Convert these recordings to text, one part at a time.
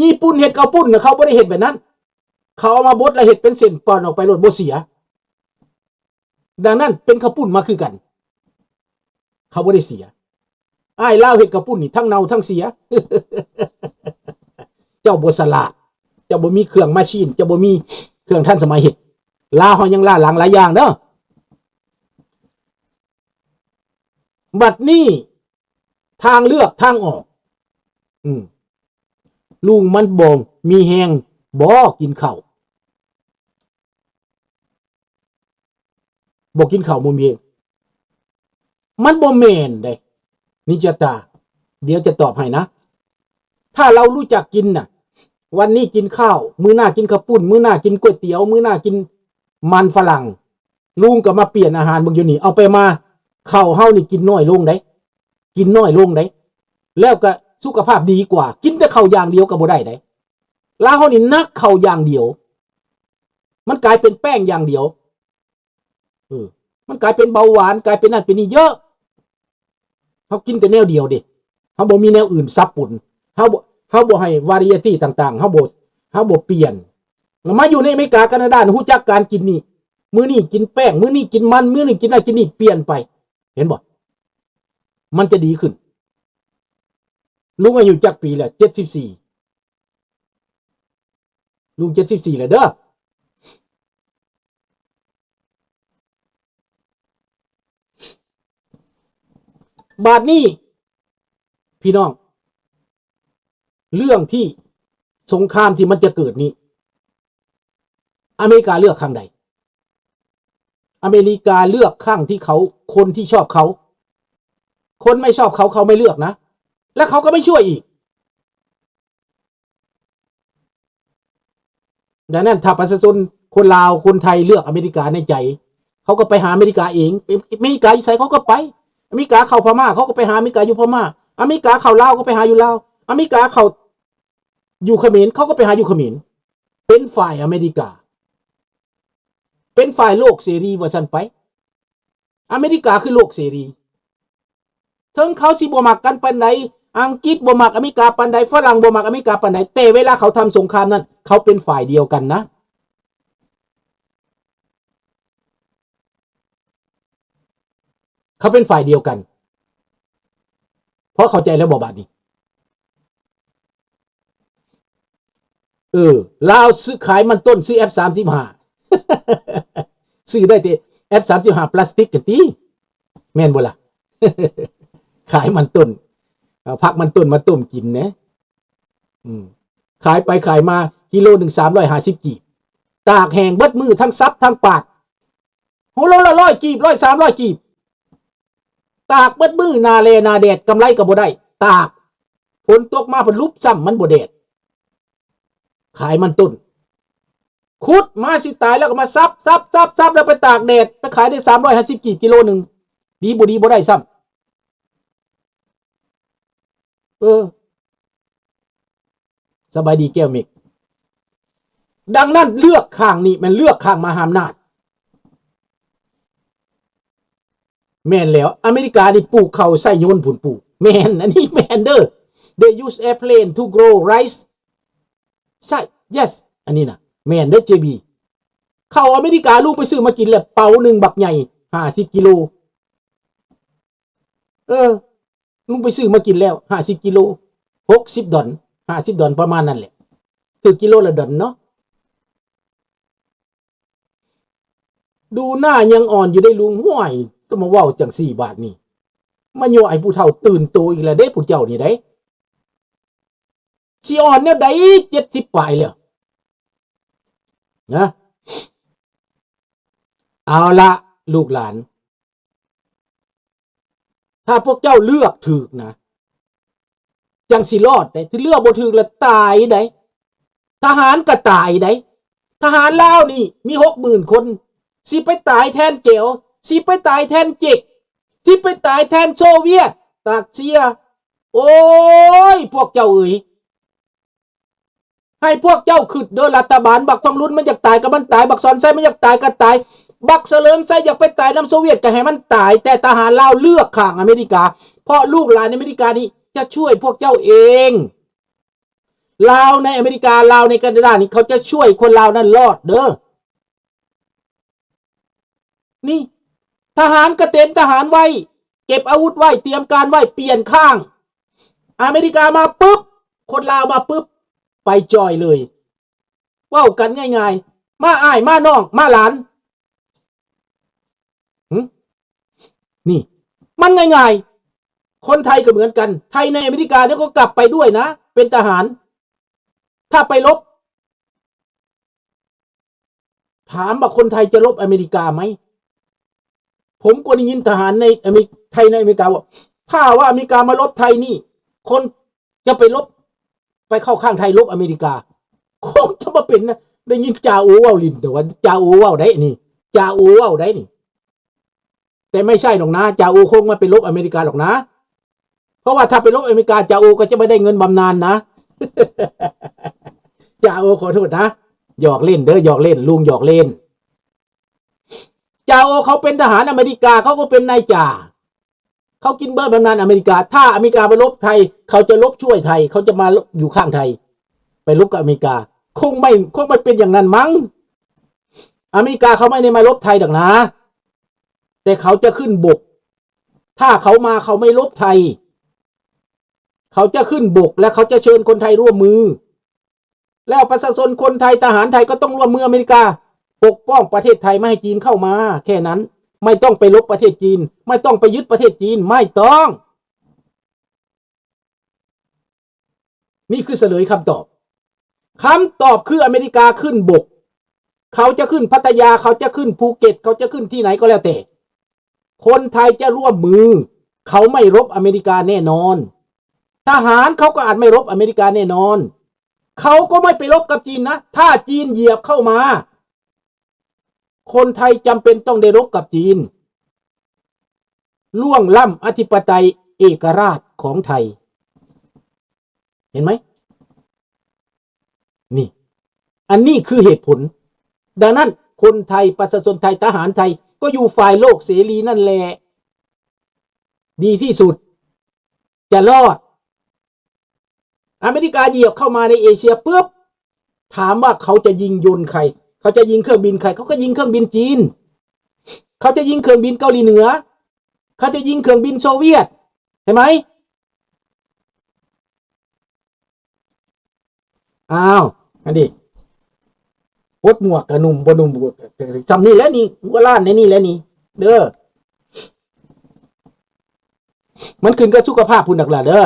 ຍີ່ປຸ່ນເຮັດເຂົ້າປຸ້ນນະ ເຂົາບໍ່ໄດ້ເຮັດແບບນັ້ນ. ເຂົາເອົາມາບົດແລ້ວເຮັດເປັນເສັ້ນປ່ອນອອກໄປໂລດ ບໍ່ເສຍ. ດັ່ງນັ້ນເປັນເຂົ້າປຸ້ນມາຄືກັນ ເຂົາບໍ່ໄດ້ເສຍ. ອ້າຍລາວເຮັດເຂົ້າປຸ້ນນີ້ທັງເນົ່າທັງເສຍ. ເຈົ້າບໍ່ສະຫຼາດ ເຈົ້າບໍ່ມີເຄື່ອງມາຊີນ ເຈົ້າບໍ່ມີເຄື່ອງທັນສະໄໝເຮັດ. ລາວເຮົາຍັງລ້າຫຼັງຫຼາຍຢ່າງເດີ. ບັດນີ້ທາງເລືອກທາງອອກ ອືມ ລຸງມັນບໍ່ມີແຮງບໍ່ກິນເຂົ້າ? ບໍ່ກິນເຂົ້າບໍ່ມີ ມັນບໍ່ແມ່ນເດ້ ນິດຈະຕາ. ດຽວຈະຕອບໃຫ້ນະ. ຖ້າເຮົາຮູ້ຈັກກິນນະ ວັນນີ້ກິນເຂົ້າ ມື້ໜ້າກິນເຂົ້າປຸ້ນ ມື້ໜ້າກິນກ໋ວຍຕຽວ ມື້ໜ້າກິນມັນຝຣັ່ງ ລຸງກໍມາປ່ຽນອາຫານເບິ່ງຢູ່ນີ້ ເອົາໄປມາ ເຂົ້າເຮົານີ້ກິນນ້ອຍລົງເດ້ ກິນນ້ອຍລົງເດ້ ແລ້ວກໍສຸຂະພາບດີກວ່າ. ກິນແຕ່ເຂົ້າຢ່າງດຽວກໍບໍ່ໄດ້ເດ້. ລາວເຮົານີ້ໜັກເຂົ້າຢ່າງດຽວ ມັນກາຍເປັນແປ້ງຢ່າງດຽວ ເອີ ມັນກາຍເປັນເບົາຫວານ ກາຍເປັນນັ້ນເປັນນີ້ເຍອະ. ເຮົາກິນແຕ່ແນວດຽວເດ້ ເຮົາບໍ່ມີແນວອື່ນສັບປົນ ເຮົາບໍ່ ເຮົາບໍ່ໃຫ້ variety ຕ່າງໆ ເຮົາບໍ່ ເຮົາບໍ່ປ່ຽນ. ແລ້ວມາຢູ່ໃນອາເມລິກາ ການາດາ ຮູ້ຈັກການກິນນີ້ ມື້ນີ້ກິນແປ້ງ ມື້ນີ້ກິນມັນ ມື້ນີ້ກິນນັ້ນກິນນີ້ ປ່ຽນໄປ ເຫັນບໍ່? ມັນຈະດີຂຶ້ນ. ລຸງອາຍຸຈັກປີແລ້ວ? ເຈັດສິບສີ່ ລຸງເຈັດສິບສີ່ແລ້ວເດີ. ບາດນີ້ພີ່ນ້ອງ ເລື່ອງທີ່ສົງຄາມທີ່ມັນຈະເກີດນີ້ ອາເມລິກາເລືອກຂ້າງໃດ? ອາເມລິກາເລືອກຂ້າງທີ່ເຂົາ ຄົນທີ່ຊອບເຂົາ. ຄົນໄມ່ຊອບເຂົາ ເຂົາໄມ່ເລືອກນະ ແລະ ເຂົາກໍໄມ່ຊ່ວຍອີກ. ດັ່ງນັ້ນ ຖ້າປະຊາຊົນຄົນລາວ ຄົນໄທເລືອກອາເມລິກາໃນໃຈ ເຂົາກໍໄປຫາອາເມລິກາເອງ. ອາເມລິກາຢູ່ໃສ ເຂົາກໍໄປ. ອາເມລິກາເຂົ້າພະມ້າ ເຂົາກໍໄປຫາອາເມລິກາຢູ່ພະມ້າ. ອາເມລິກາເຂົ້າລາວ ກໍໄປຫາຢູ່ລາວ. ອາເມລິກາເຂົ້າຢູ່ຂະເໝນ ເຂົາກໍໄປຫາຢູ່ຂະເໝນ. ເປັນຝ່າຍອາເມລິກາ ເປັນຝ່າຍໂລກເສລີວ່າຊັ້ນໄປ. ອາເມລິກາຄືໂລກເສລີ. ເຖິງເຂົາຊິບໍ່ມັກກັນປານໃດ, ອັງກິດບໍ່ມັກອາເມລິກາປານໃດ, ຝຣັ່ງບໍ່ມັກອາເມລິກາປານໃດ, ແຕ່ເວລາເຂົາທຳສົງຄາມນັ້ນ, ເຂົາເປັນຝ່າຍດຽວກັນນະ. ເຂົາເປັນຝ່າຍດຽວກັນ. ພໍເຂົ້າໃຈແລ້ວບໍ່ບາດນີ້? ເອີ ລາວຊື້ ຂາຍມັນຕົ້ນ ຊື້ ເອັຟ ສາມສິບຫ້າ ຊື້ໄດ້ແຕ່ ເອັຟ ສາມສິບຫ້າ ປລາສຕິກກັນຕິ ແມ່ນບໍ່ລະ? ຂາຍມັນຕົ້ນ ເອົາຜັກມັນຕົ້ນມາຕົ້ມກິນແດ່. ອືມ ຂາຍໄປຂາຍມາ ກິໂລໜຶ່ງ ສາມຮ້ອຍຫ້າສິບກີບ ຕາກແຫ້ງເບິດມື້ ທັງສັບທັງປາດ ໂລລະຮ້ອຍກີບ ຮ້ອຍ ສາມຮ້ອຍກີບ ຕາກເບິດມື້ ໜ້າແລ້ໜ້າແດດ ກຳໄລກໍບໍ່ໄດ້ ຕາກ ຝົນຕົກມາພັດຫຼຸບຊ້ຳ ມັນບໍ່ແດດ ຂາຍມັນຕົ້ນ ຂຸດມາຊິຕາຍແລ້ວກໍມາສັບ ສັບ ສັບ ສັບ ແລ້ວໄປຕາກແດດ ໄປຂາຍໄດ້ສາມຮ້ອຍຫ້າສິບກີບກິໂລໜຶ່ງ ດີບໍ່ດີບໍ່ໄດ້ຊ້ຳ ເອີ ສະບາຍດີແກ້ວເມັກ. ດັ່ງນັ້ນເລືອກຂ້າງນີ້ແມ່ນເລືອກຂ້າງມະຫາອຳນາດ. ແມ່ນແລ້ວ ອາເມລິການີ້ປູກເຂົ້າໃຊ້ໂຍນພຸ້ນປູກ. ແມ່ນ ອັນນີ້ແມ່ນເດີ. They use airplane to grow rice. ໃຊ່ yes ອັນນີ້ນະ ແມ່ນເດີ ເຈບີ. ເຂົ້າອາເມລິກາ ລຸງໄປຊື້ມາກິນແລ້ວ ເປົາໜຶ່ງບັກໃຫຍ່ ຫ້າສິບກິໂລ. ເອີ ລຸງໄປຊື້ມາກິນແລ້ວ ຫ້າສິບກິໂລ ຫົກສິບດອນ ຫ້າສິບດອນ ປະມານນັ້ນແຫຼະ ຖືກກິໂລລະດອນເນາະ. ດູໜ້າຍັງອ່ອນຢູ່ເດ້ລຸງ. ຫ້ວຍ ຈະມາເວົ້າຈັ່ງຊີ້ບາດນີ້ ມາຍົວະໃຫ້ຜູ້ເຖົ້າຕື່ນໂຕອີກແລ້ວເດ້ ຜູ້ເຈົ້ານີ້ໃດ໋. ຊິອ່ອນແນວໃດ ເຈັດສິບປາຍແລ້ວນະ. ເອົາລະ ລູກຫຼານ ຖ້າພວກເຈົ້າເລືອກຖືກນະ ຈັ່ງຊິລອດໄດ໋. ຖ້າເລືອກບໍ່ຖືກລະຕາຍໄດ໋. ທະຫານກະຕາຍໄດ໋. ທະຫານລາວນີ້ມີຫົກໝື່ນຄົນ ຊິໄປຕາຍແທນແກວ ຊິໄປຕາຍແທນເຈັກ ຊິໄປຕາຍແທນໂຊວຽດ ຣັດເຊຍ. ໂອ້ຍ ພວກເຈົ້າເອີຍ ໃຫ້ພວກເຈົ້າຄິດເດີ ລັດຖະບານ ບັກທອງລຸນມັນຢາກຕາຍກໍມັນຕາຍ ບັກສອນໄຊມັນຢາກຕາຍກໍຕາຍ ບັກສະເຫຼີມໄຊຢາກໄປຕາຍນຳໂຊວຽດກໍໃຫ້ມັນຕາຍ. ແຕ່ທະຫານລາວເລືອກຂ້າງອາເມລິກາ ເພາະລູກຫຼານອາເມລິການີ້ຈະຊ່ວຍພວກເຈົ້າເອງ. ລາວໃນອາເມລິກາ ລາວໃນການາດານີ້ ເຂົາຈະຊ່ວຍຄົນລາວນັ້ນລອດເດີ້. ນີ້ ທະຫານກະເຕັນທະຫານໄວ້ ເກັບອາວຸດໄວ້ ຕຽມການໄວ້ ປ່ຽນຂ້າງ. ອາເມລິກາມາປຶບ ຄົນລາວມາປຶບ ໄປຈອຍເລີຍ. ເວົ້າກັນງ່າຍໆ ມາອ້າຍ ມານ້ອງ ມາຫຼານ. ຫຶ? ນີ້ ມັນງ່າຍໆ. ຄົນໄທກໍເໝືອນກັນ ໄທໃນອາເມລິການີ້ກໍກັບໄປດ້ວຍນະ ເປັນທະຫານ ຖ້າໄປລົບ. ຖາມວ່າຄົນໄທຈະລົບອາເມລິກາໄໝ? ຜົມກໍໄດ້ຍິນທະຫານໃນອາເມ ໄທໃນອາເມລິກາວ່າ ຖ້າວ່າອາເມລິກາມາລົບໄທນີ້ ຄົນຈະໄປລົບ ໄປເຂົ້າຂ້າງໄທ ລົບອາເມລິກາ ຄົງຈະບໍ່ເປັນນະ. ໄດ້ຍິນຈາໂອເວົ້າຫຼິ້ນ ແຕ່ວ່າຈາໂອເວົ້າໄດ໋ນີ້ ຈາໂອເວົ້າໄດ໋ນີ້. ແຕ່ໄມ່ໃຊ່ດອກນາ ຈາໂອຄົງບໍ່ໄປລົບອາເມລິກາດອກນາ ເພາະວ່າຖ້າໄປລົບອາເມລິກາ ຈາໂອກໍຈະບໍ່ໄດ້ເງິນບຳນານນະ. ຈາໂອ ຂໍໂທດນະ ຫຍອກຫຼິ້ນເດີ້ ຫຍອກຫຼິ້ນ ລຸງຫຍອກຫຼິ້ນ. ຈາໂອເຂົາເປັນທະຫານອາເມລິກາ ເຂົາກໍເປັນນາຍຈ່າ ເຂົາກິນເບີບຳນານອາເມລິກາ. ຖ້າອາເມລິກາໄປລົບໄທ ເຂົາຈະລົບຊ່ວຍໄທ ເຂົາຈະມາຢູ່ຂ້າງໄທ ໄປລົບກັບອາເມລິກາ. ຄົງໄມ່ ຄົງໄມ່ເປັນຢ່າງນັ້ນມັງ. ອາເມລິກາເຂົາໄມ່ໄດ້ມາລົບໄທດອກນາ ແຕ່ເຂົາຈະຂຶ້ນບົກ. ຖ້າເຂົາມາ ເຂົາໄມ່ລົບໄທ ເຂົາຈະຂຶ້ນບົກ ແລະ ເຂົາຈະເຊີນຄົນໄທຮ່ວມມື ແລ້ວປະຊາຊົນຄົນໄທ ທະຫານໄທກໍຕ້ອງຮ່ວມມືອາເມລິກາ ປົກປ້ອງປະເທດໄທ ບໍ່ໃຫ້ຈີນເຂົ້າມາ ແຄ່ນັ້ນ. ໄມ່ຕ້ອງໄປລົບປະເທດຈີນ ໄມ່ຕ້ອງໄປຍຶດປະເທດຈີນ ໄມ່ຕ້ອງ. ນີ້ຄືສະເຫຼີຍຄຳຕອບ. ຄຳຕອບຄືອາເມລິກາຂຶ້ນບົກ ເຂົາຈະຂຶ້ນພັດທະຍາ ເຂົາຈະຂຶ້ນພູເກັດ ເຂົາຈະຂຶ້ນທີ່ໃດກໍແລ້ວແຕ່ ຄົນໄທຈະຮ່ວມມື ເຂົາໄມ່ລົບອາເມລິກາແນ່ນອນ. ທະຫານເຂົາກໍອາດໄມ່ລົບອາເມລິກາແນ່ນອນ. ເຂົາກໍໄມ່ໄປລົບກັບຈີນນະ. ຖ້າຈີນຢຽບເຂົ້າມາ ຄົນໄທຈຳເປັນຕ້ອງໄດ້ລົບກັບຈີນ ລ່ວງລ້ຳອະທິປະໄຕເອກະລາດຂອງໄທ. ເຫັນໄໝ? ນີ້ ອັນນີ້ຄືເຫດຜົນ. ດັ່ງນັ້ນ ຄົນໄທ ປະຊາຊົນໄທ ທະຫານໄທ ກໍຢູ່ຝ່າຍໂລກເສລີນັ້ນແຫຼະ ດີທີ່ສຸດ ຈະລອດ. ອາເມລິກາຢຽບເຂົ້າມາໃນເອເຊຍປຶບ ຖາມວ່າເຂົາຈະຍິງຍົນໃຜ? ເຂົາຈະຍິງເຄື່ອງບິນໃຜ? ເຂົາກໍຍິງເຄື່ອງບິນຈີນ. ເຂົາຈະຍິງເຄື່ອງບິນເກົາຫຼີເໜືອ. ເຂົາຈະຍິງເຄື່ອງບິນໂຊວຽດ. ເຫັນໄໝ? ອ້າວ ອັນນີ້ ປົດໝວກກະໜຸ່ມ ບໍ່ໜຸ່ມ ຊ່ຳນີ້ແຫຼະນີ້ ຫົວລ້ານໃນນີ້ແຫຼະນີ້ເດີ. ມັນຂຶ້ນກັບສຸຂະພາບພຸ້ນດອກລະເດີ.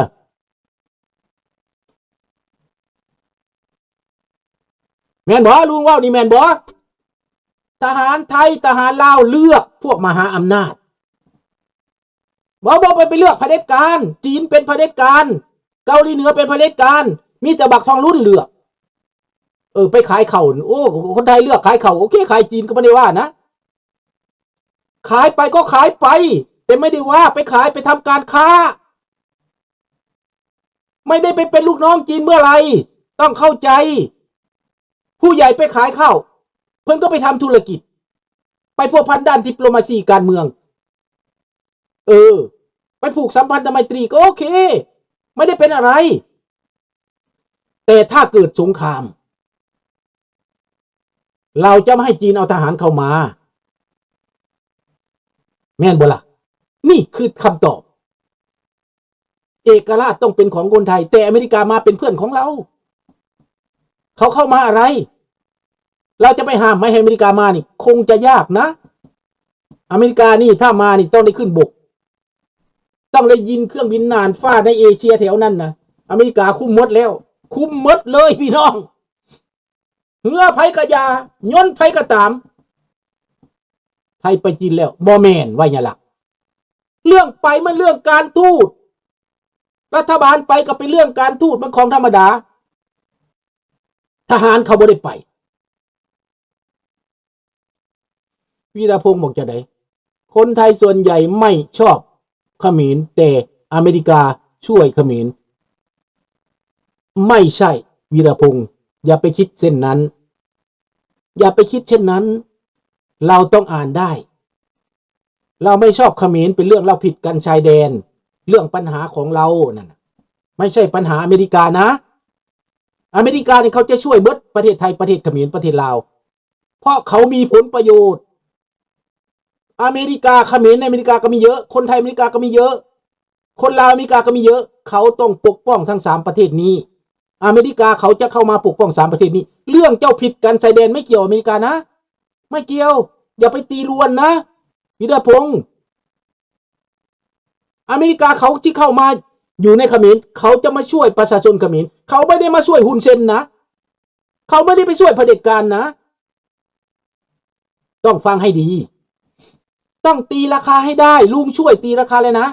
ແມ່ນບໍ່? ລຸງເວົ້ານີ້ແມ່ນບໍ່? ທະຫານໄທ ທະຫານລາວເລືອກພວກມະຫາອຳນາດ. ບໍ່ ບໍ່ໄປ ໄປເລືອກຜະເດັດການ. ຈີນເປັນຜະເດັດການ, ເກົາຫຼີເໜືອເປັນຜະເດັດການ, ມີແຕ່ບັກທອງລຸນເລືອກ. ເອີ ໄປຂາຍເຂົ້າ. ໂອ້ ຄົນໄທເລືອກຂາຍເຂົ້າ. ໂອເຄ ຂາຍຈີນກໍບໍ່ໄດ້ວ່ານະ. ຂາຍໄປກໍຂາຍໄປ ແຕ່ໄມ່ໄດ້ວ່າໄປຂາຍ ໄປທຳການຄ້າ. ໄມ່ໄດ້ໄປເປັນລູກນ້ອງຈີນເມື່ອໄຣ. ຕ້ອງເຂົ້າໃຈ. ຜູ້ໃຫຍ່ໄປຂາຍເຂົ້າ ເພິ່ນກໍໄປທຳທຸລະກິດ ໄປພົວພັນດ້ານດິບໂລມາຊີການເມືອງ. ເອີ ໄປຜູກສຳພັນທຳໄມຕີກໍໂອເຄ ໄມ່ໄດ້ເປັນອະໄລ. ແຕ່ຖ້າເກີດສົງຄາມ ລາວຈະບໍ່ໃຫ້ຈີນເອົາທະຫານເຂົ້າມາ ແມ່ນບໍ່ລະ? ນີ້ຄືຄຳຕອບ. ເອກະລາດຕ້ອງເປັນຂອງຄົນໄທ ແຕ່ອາເມລິກາມາເປັນເພື່ອນຂອງລາວ. ເຂົາເຂົ້າມາອະໄລ? ລາວຈະໄປຫ້າມໄໝໃຫ້ອາເມລິກາມານີ້ ຄົງຈະຍາກນະ. ອາເມລິການີ້ ຖ້າມານີ້ ຕ້ອງໄດ້ຂຶ້ນບົກ. ຕ້ອງໄດ້ຍິງເຄື່ອງບິນນ່ານຟ້າໃນເອເຊຍແຖວນັ້ນນະ ອາເມລິກາຄຸມໝົດແລ້ວ ຄຸມໝົດເລີຍພີ່ນ້ອງ. ເຮືອໃຜກະຢ່າ ຍົນໃຜກະຕາມ ໃຜໄປຈີນແລ້ວ ບໍ່ແມ່ນ ໄວຍະລັກ. ເລື່ອງໄປມັນເລື່ອງການທູດ ລັດຖະບານໄປກໍເປັນເລື່ອງການທູດ ມັນຂອງທຳມະດາ. ທະຫານເຂົາບໍ່ໄດ້ໄປ. ວີລະພົງບອກຈັ່ງໃດ? ຄົນໄທສ່ວນໃຫຍ່ໄມ່ຊອບຂະເໝນ ແຕ່ອາເມລິກາຊ່ວຍຂະເໝນ. ໄມ່ໃຊ່ ວີລະພົງ, ຢ່າໄປຄິດເຊັ່ນນັ້ນ, ຢ່າໄປຄິດເຊັ່ນນັ້ນ. ລາວຕ້ອງອ່ານໄດ້. ລາວໄມ່ຊອບຂະເໝນ ເປັນເລື່ອງລາວຜິດກັນຊາຍແດນ, ເລື່ອງປັນຫາຂອງລາວນັ້ນນະ, ໄມ່ໃຊ່ປັນຫາອາເມລິການະ. ອາເມລິການີ້ເຂົາຈະຊ່ວຍເບິດ ປະເທດໄທ ປະເທດຂະເໝນ ປະເທດລາວ ເພາະເຂົາມີຜົນປະໂຫຍດ. ອາເມລິກາ ຂະເໝນໃນອາເມລິກາກໍມີເຍອະ, ຄົນໄທອາເມລິກາກໍມີເຍອະ, ຄົນລາວອາເມລິກາກໍມີເຍອະ. ເຂົາຕ້ອງປົກປ້ອງທັງສາມປະເທດນີ້. ອາເມລິກາເຂົາຈະເຂົ້າມາປົກປ້ອງສາມປະເທດນີ້. ເລື່ອງເຈົ້າຜິດກັນຊາຍແດນ ໄມ່ກ່ຽວອາເມລິການະ, ໄມ່ກ່ຽວ. ຢ່າໄປຕີລວນນະ ວິລະພົງ. ອາເມລິກາເຂົາທີ່ເຂົ້າມາຢູ່ໃນຂະເໝນ ເຂົາຈະມາຊ່ວຍປະຊາຊົນຂະເໝນ, ເຂົາບໍ່ໄດ້ມາຊ່ວຍຮຸນເຊັນນະ, ເຂົາບໍ່ໄດ້ໄປຊ່ວຍຜະເດັດການນະ. ຕ້ອງຟັງໃຫ້ດີ, ຕ້ອງຕີລາຄາໃຫ້ໄດ້. ລຸງຊ່ວຍຕີລາຄາແລ້ວນະ,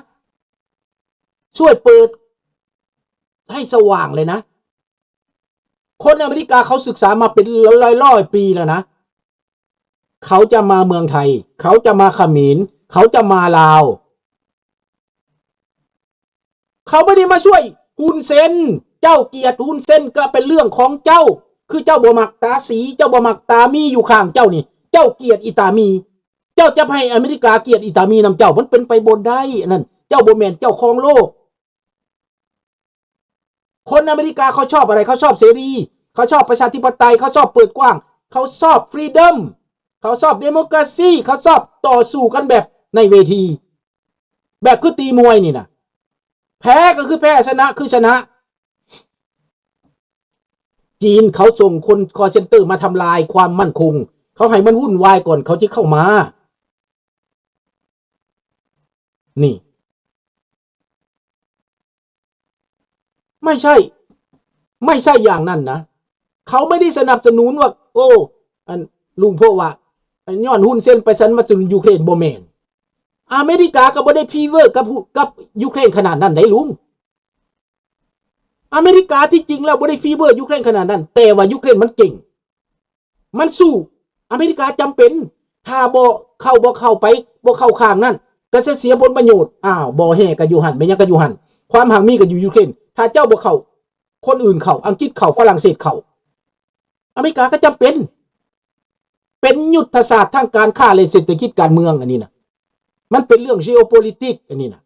ຊ່ວຍເປີດໃຫ້ສະຫວ່າງເລີຍນະ. ຄົນອາເມລິກາເຂົາສຶກສາມາເປັນຮ້ອຍໆປີແລ້ວນະ. ເຂົາຈະມາເມືອງໄທ, ເຂົາຈະມາຂະເໝນ, ເຂົາຈະມາລາວ. ເຂົາບໍ່ໄດ້ມາຊ່ວຍຮຸນເຊັນ. ເຈົ້າກຽດຮຸນເຊັນກໍເປັນເລື່ອງຂອງເຈົ້າ. ຄືເຈົ້າບໍ່ມັກຕາສີ, ເຈົ້າບໍ່ມັກຕາມີຢູ່ຂ້າງເຈົ້ານີ້, ເຈົ້າກຽດອີຕາມີ. ເຈົ້າຈະໃຫ້ອາເມລິກາກຽດອີຕາມີນຳເຈົ້າ? ມັນເປັນໄປບໍ່ໄດ້. ອັນນັ້ນ ເຈົ້າບໍ່ແມ່ນເຈົ້າຄອງໂລກ. ຄົນອາເມລິກາເຂົາຊອບອະໄລ? ເຂົາຊອບເສລີ, ເຂົາຊອບປະຊາທິປະໄຕ, ເຂົາຊອບເປີດກວ້າງ, ເຂົາຊອບຟຣີດອມ, ເຂົາຊອບເດໂມຄຣາຊີ, ເຂົາຊອບຕໍ່ສູ້ກັນແບບໃນເວທີ, ແບບຄືຕີມວຍນີ້ນະ. ແພ້ກໍຄືແພ້, ຊະນະຄືຊະນະ. ຈີນເຂົາສົ່ງຄົນຄອລເຊັນເຕີມາທຳລາຍຄວາມໝັ້ນຄົງ, ເຂົາໃຫ້ມັນວຸ່ນວາຍກ່ອນເຂົາຈະເຂົ້າມາ. ນີ້ ไม่ใช่ ไม่ใช่อย่างนั้นนะ เขาไม่ได้สนับสนุนว่า โอ้ อัน ลุงโพว่า อัน ย้อนฮุนเซนไปสนับสนุนยูเครน บ่แม่น อเมริกาก็บ่ได้ฟีเวอร์กับฮู กับยูเครนขนาดนั้นได๋ลุง อเมริกาที่จริงแล้วบ่ได้ฟีเวอร์ยูเครนขนาดนั้น แต่ว่ายูเครนมันเก่ง มันสู้ อเมริกาจำเป็น ถ้าบ่เข้า บ่เข้าไป บ่เข้าข้างนั้น ก็จะเสียผลประโยชน์ อ้าว บ่อแฮ่ก็อยู่หั่น แม่นหยังก็อยู่หั่น ความหังมีก็อยู่ยูเครน ถ้าเจ้าบ่เข้า คนอื่นเข้า อังกฤษเข้า ฝรั่งเศสเข้า อเมริกาก็จำเป็น เป็นยุทธศาสตร์ทางการค้าและเศรษฐกิจการเมือง อันนี้นะ มันเป็นเรื่อง geopolitics อันนี้นะ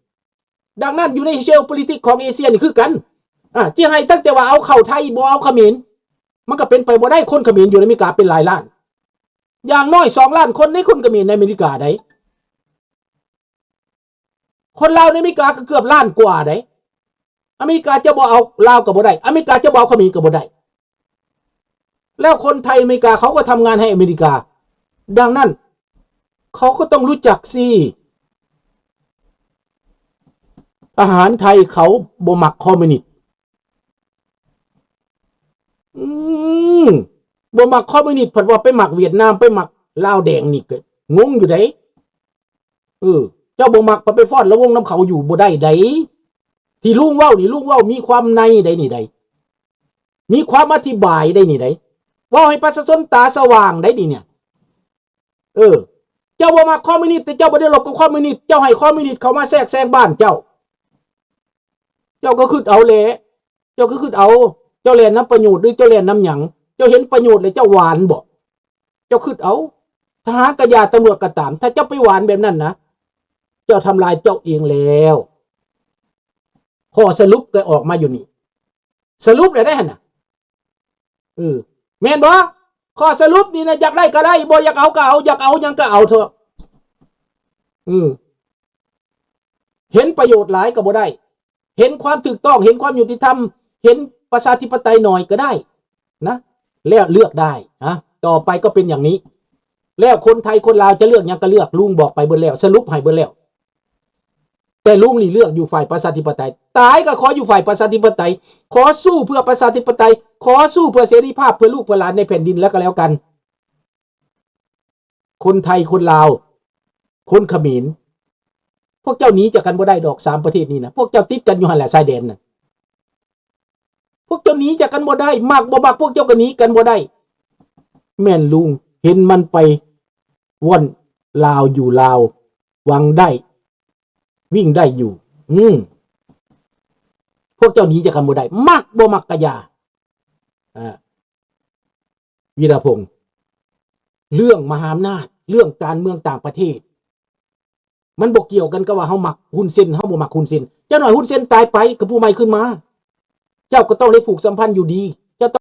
ดังนั้นอยู่ใน geopolitics ของเอเชียนี่คือกัน อ่า ที่ให้ตั้งแต่ว่าเอาเข้าไทย บ่เอาเขมร มันก็เป็นไปบ่ได้ คนเขมรอยู่ในอเมริกาเป็นหลายล้าน อย่างน้อยสองล้านคนในคนเขมรในอเมริกาได๋ คนลาวในอเมริกาก็เกือบล้านกว่าได๋ อเมริกาจะบ่เอาลาวก็บ่ได้ อเมริกาจะบ่เอาเขมรก็บ่ได้ แล้วคนไทยอเมริกาเขาก็ทำงานให้อเมริกา ดังนั้นเขาก็ต้องรู้จักสิ ทหารไทยเขาบ่มักคอมมิวนิสต์ อืม บ่มักคอมมิวนิสต์ พัดว่าไปมักเวียดนาม ไปมักลาวแดงนี่ก็งงอยู่ได๋ เออ เจ้าบ่มัก พัดไปฟ้อนระวงนำเขาอยู่บ่ได้ได๋ ที่ลุงเว้านี่ ลุงเว้ามีความในได๋นี่ได๋ มีความอธิบายได๋นี่ได๋ เว้าให้ประชาชนตาสว่างได๋นี่เนี่ย เออ เจ้าบ่มักคอมมิวนิสต์ แต่เจ้าบ่ได้ลบกับคอมมิวนิสต์ เจ้าให้คอมมิวนิสต์เข้ามาแทรกแซงบ้านเจ้า เจ้าก็คิดเอาแหละ เจ้าก็คิดเอา เจ้าแล่นนำประโยชน์หรือเจ้าแล่นนำหยัง เจ้าเห็นประโยชน์แล้วเจ้าหวานบ่ เจ้าคิดเอา ทหารก็อย่า ตำรวจก็ตาม ถ้าเจ้าไปหวานแบบนั้นนะ เจ้าทำลายเจ้าเองแล้ว ข้อสรุปก็ออกมาอยู่นี่ สรุปแล้วได้หั่นน่ะ เออ แม่นบ่ ข้อสรุปนี่นะ อยากได้ก็ได้ บ่อยากเอาก็เอา อยากเอาหยังก็เอาเถาะ เออ เห็นประโยชน์หลายก็บ่ได้ เห็นความถูกต้อง เห็นความยุติธรรม เห็นประชาธิปไตยหน่อยก็ได้นะ แล้วเลือกได้นะ ต่อไปก็เป็นอย่างนี้ แล้วคนไทยคนลาวจะเลือกหยังก็เลือก ลุงบอกไปเบิดแล้ว สรุปให้เบิดแล้ว แต่ลุงนี่เลือกอยู่ฝ่ายประชาธิปไตย ตายก็ขออยู่ฝ่ายประชาธิปไตย ขอสู้เพื่อประชาธิปไตย ขอสู้เพื่อเสรีภาพ เพื่อลูกเพื่อหลานในแผ่นดินแล้วก็แล้วกัน คนไทย คนลาว คนเขมร พวกเจ้าหนีจากกันบ่ได้ดอก สามประเทศนี้นะ พวกเจ้าติดกันอยู่หั่นแหละ ชายแดนน่ะ พวกเจ้าหนีจากกันบ่ได้ มักบ่มัก พวกเจ้าก็หนีกันบ่ได้ แม่นลุง เห็นมันไปว่อนลาวอยู่ลาว หวังได้ วิ่งได้อยู่ อืม พวกเจ้าหนีจากกันบ่ได้ มักบ่มักก็อย่า อ่า วีระพงษ์ เรื่องมหาอำนาจ เรื่องการเมืองต่างประเทศ มันบ่เกี่ยวกันกับว่าเฮามักฮุนเซน เฮาบ่มักฮุนเซน จักหน่อยฮุนเซนตายไป ก็ผู้ใหม่ขึ้นมา เจ้าก็ต้องได้ผูกสัมพันธ์อยู่ดี